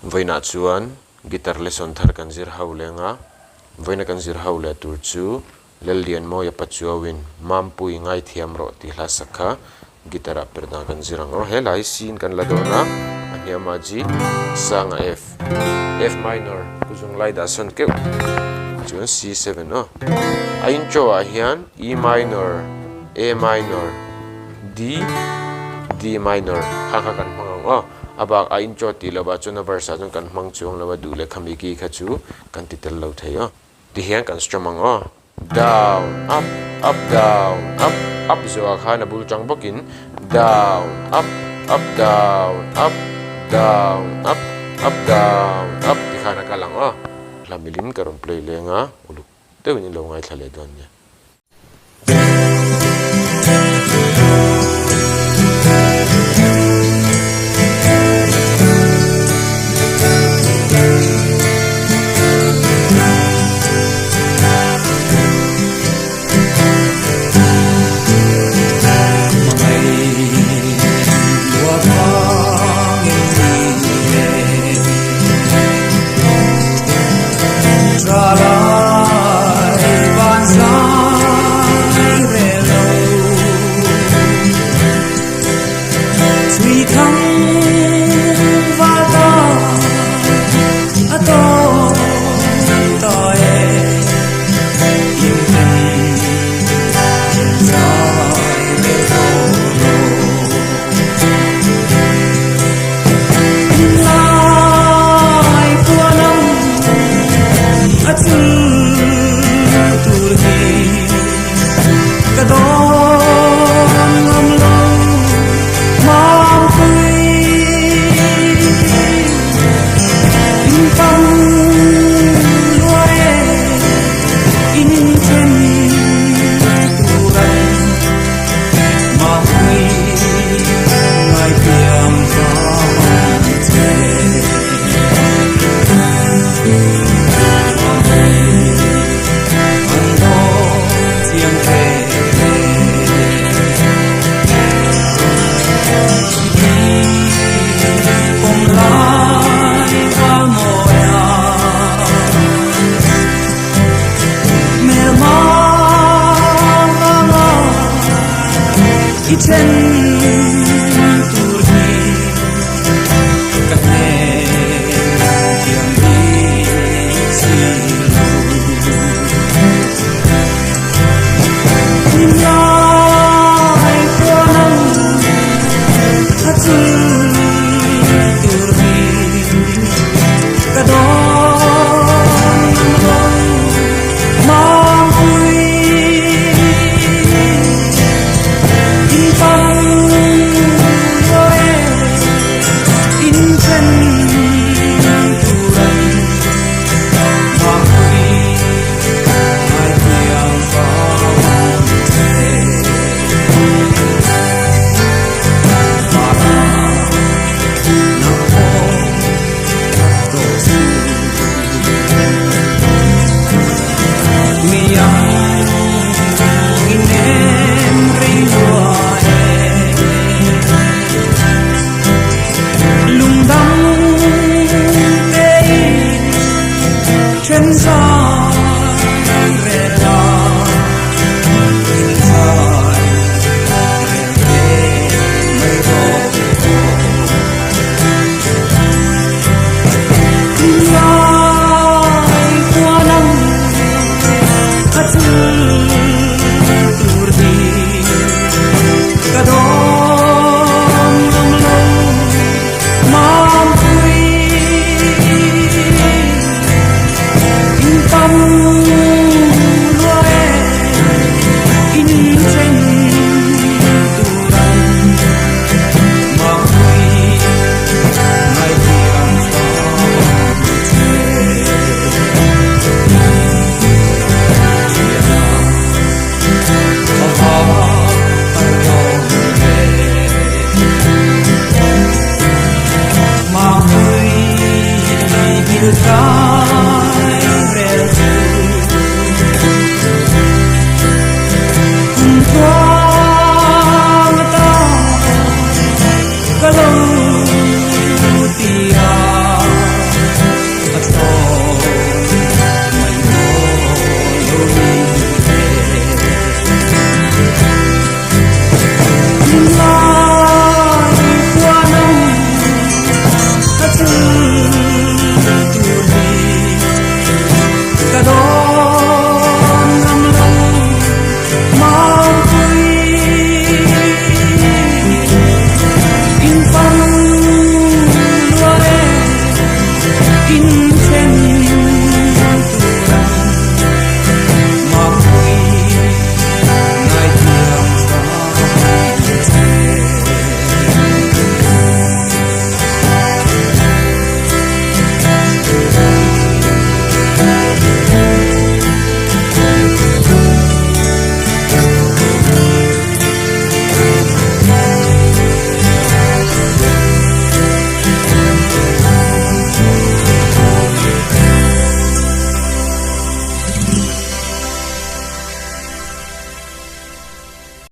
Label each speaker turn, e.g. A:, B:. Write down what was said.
A: Vawiinah chuan guitar lesson thar kan zir ho leng a, vawiina kan zir ho leh tur chu Lallianmawia Pachuauin Mampui ngaithiam rawh tih hla sak kha guitar ah per dan kan zir ang aw. He lai sin kan la dawn a, a hniamah G, sangah F, F minor, kuzung lai dah sawn keuh chuan C7 aw. A intro ah hian E minor, A minor, D, D minor kha kha kan hmang ang aw. A bak a intro tih lovah chuan a verse ah chuan kan hmang chuang lo a duh leh khami ki kha chu kan ti tel lo thei aw. Tihian kan strum ang aw. Down, up, up, down, up, up zawhah khan a bul tang bawkin down, up, up, down, up, down, up, up, down, up ti khan a kal ang aw. Hla milin ka rawn play leng a, uluk deuhin in lo ngaithla leh dawn nia.